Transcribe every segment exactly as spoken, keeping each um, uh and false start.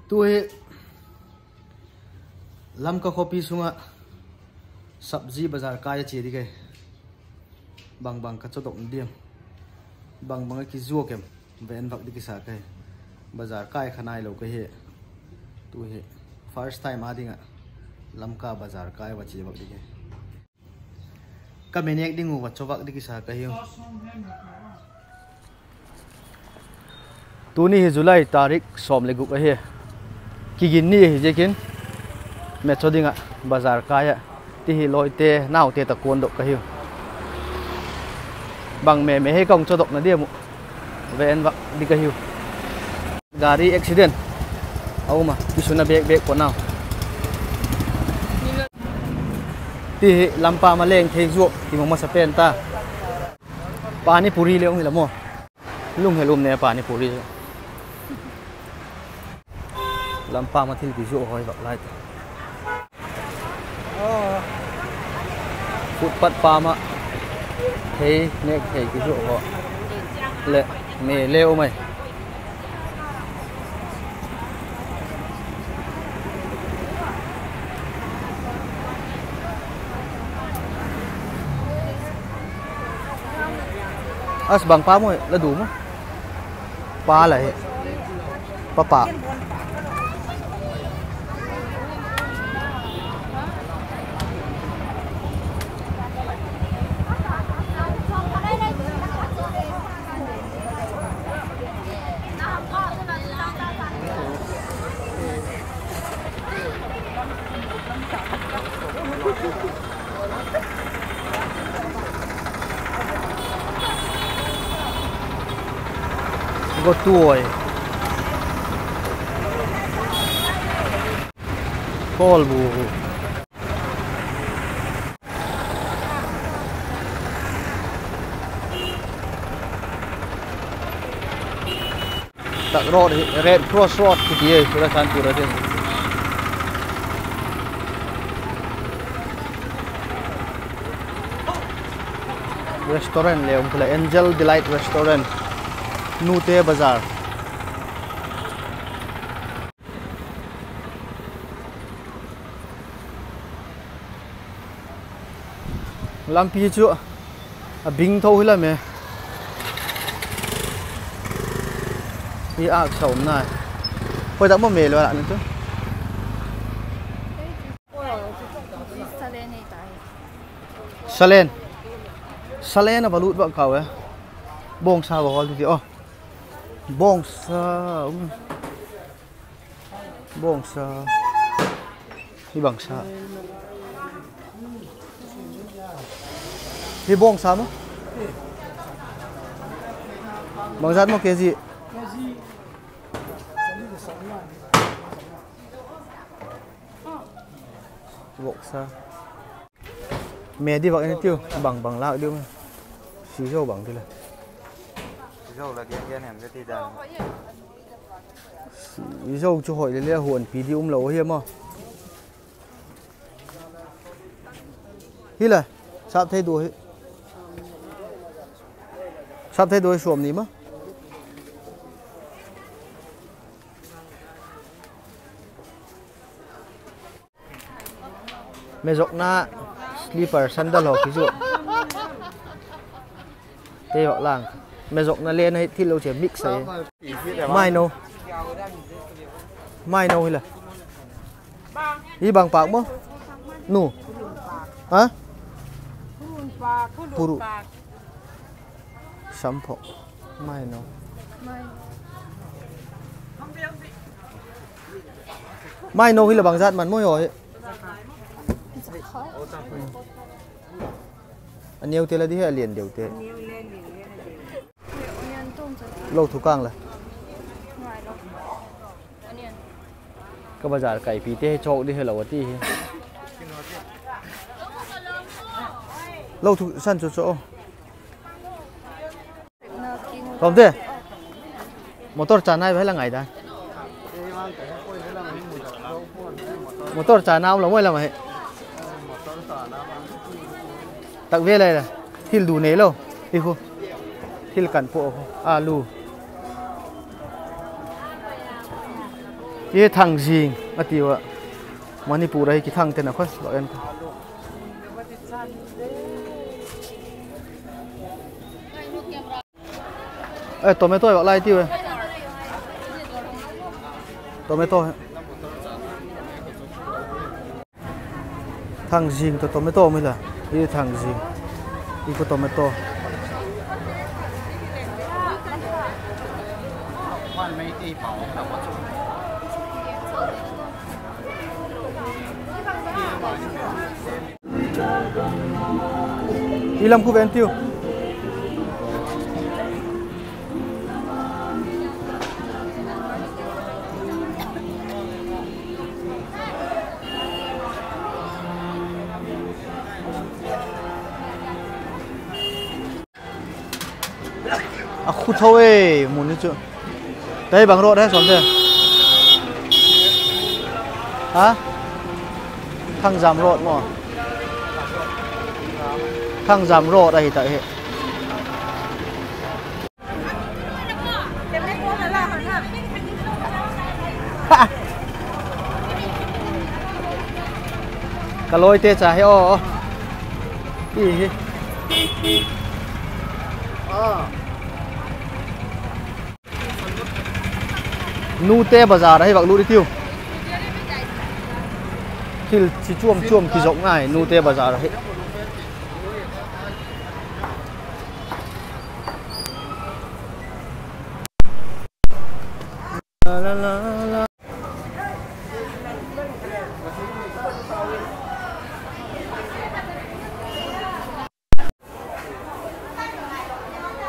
Tu hi Lamka khawpi sung ah sabji bazar kai a chia ding ahi. Bang bang ka chawdok na diam, bang bang a kizuak em, va en vak ding kisa ka hi. Bazar kai kha nailo ka hi. Tu hi first time â ding ah Lamka bazar kai va chia vak ding ahi. Ka me nêk ding uh va chaw vak ding kisa ka hiu. Tuni hi July tarik sawm le guk ahi. Kigin ni ahi ziakin, me chaw ding ah bazar kai ah, ti hi lawite naute tawh kuandok ka hiu. Bang me me hi ka hung chawdok na diam uh, va en vak ding ka hiu. Gari accident a um a, kisun a bêk bêk pua nau. Ti hi lam pâm a leng thei zuak kimu masa pen ta. Pani puri le hung hi la maw. Lunghel um ne pani puri. Lam pâm a thil kizuak hoi vak lai ta. Footpath pâm ah thei nêk thei kizuak haw leh me le um ai. As bang pa maw la du maw? Pa la hi. Pa pa. Go tuai. Kawl bu. Tak road hi Red Cross Road kiti e, Churachandpur a ding. Restaurant le um kha la, Angel Delight Restaurant, Nute Bazar. Lampi chu a bing tho hi lam e. Hi âk sa um nai. Hoi tak maw me lo la ni chu. Salen. Salen a va lut vak kau e. Bawngsa va hawl ti ti aw. Bawngsa, um. Bawngsa. Hi bangsa. Hi bawngsa maw? Bangzat maw kg? Bawngsa. Me di vak en tiu, bang bang lâk diu. Si zo bang ti la. Si zo chu hoi le le huanpi di um lo hi maw. Hi la, sap thei du hi. Sap thei du hi suam ni maw. Mezokna slipper sandal haw kizu. Te vak lang. Mezokna len ahi thil lo che mix ahi. Maino. Maino hi la. Hi bang pak maw? Nu. Ha? Puru. Sampho. Maino. Maino hi la bangzat man maw hi? A neu te la di hi a lian deu te. Lo thu kang la. Ka bazar kaipite hi chawk di hilo a ti hi. Lo thu san chu chu. Lawmte. Motor chana hi la ngai dan. Motor chana um lo mai lam ahi. Tak ve lai la. Thil du nei lo. Hi khu. Thil kan pu khu. Alu. I Thangjing a tiu a. Manipur ahi, Kithang ten a khoi lo en. E, tomato vak lai tiu e. Tomato. Thangjing tawh tomato mi la. I Thangjing. I ku tomato. I lam khu ven tiu. A khu tho e, mun ni chu. Tai bang road he sawm te. Ha? Thangjam road maw. Thangjam road ahi ta hi. Ka lawite cha hi aw. Hi hi. Nute bazar ahi vak lut i tiu. Thil chi chuam chuam kizawk ngai Nute bazar ahi.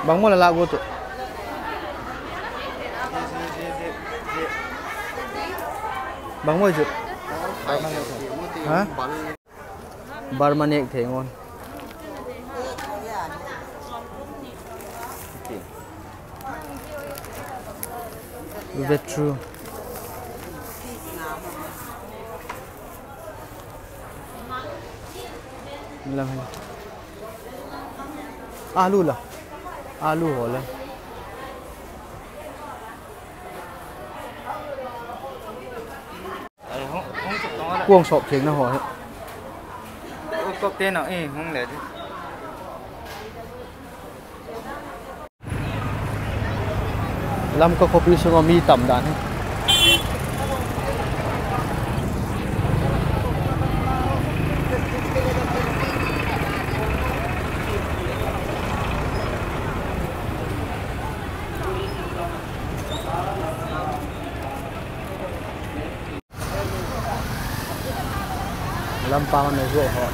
Bang maw la lak gu tu. Bang maw chu. Ha? Barma nek thei ngon. Vetru. Alu la. Alu haw le. Kuang sawp thengna haw hi. Lamka khawpi sung ah mi tam dan hi. Lampang a na zuak haw.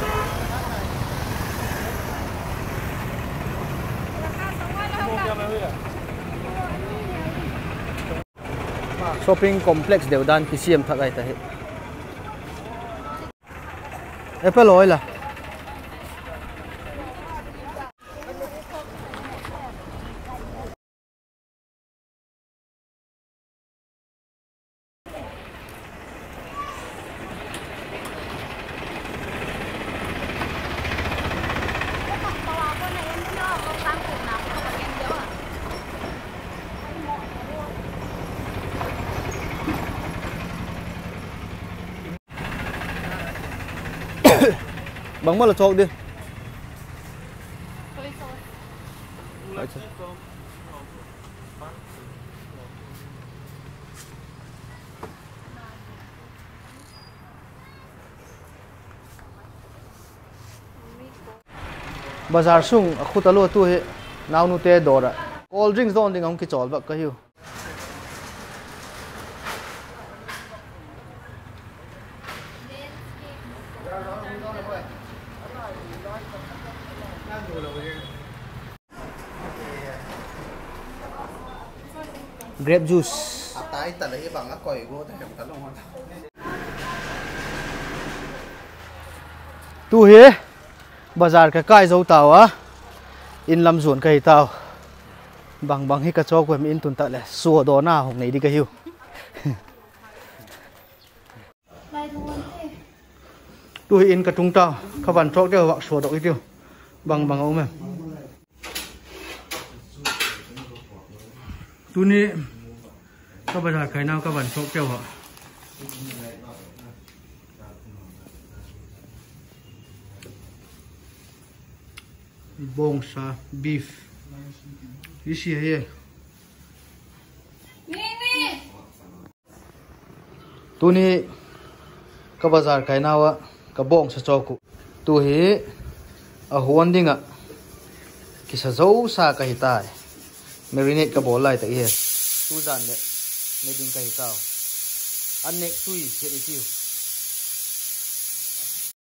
Shopping complex deu dan kisiam thak ahi ta hi. Apple oil a. Bangma la chawk di. Bazar sung a khu talua tu hi, naunute dawr ah cold drinks dawn ding a hung kichawl vak ka hiu. Grape juice. Tu hi bazar ka kai zo tau a, in lam zuan ka hi tau. Bang bang hi ka chawk u em, in tun tak leh suadawna hung nei di ka hiu. Tu hi in ka tung tau, ka van chawk deu vak suadok i tiu. Bang bang a um em. Tuni ka bazar kainau ka van chawk deu a. Bawngsa beef. I si hi. Tuni ka bazar kainau ah ka bawngsa chawk uh. Tu hi a huan ding ah kisa zosa ka hi tai. Marinate ka bawl lai tak hi. Tu zan leh ne ding ka hi tau. An nêk tui zet i tiu.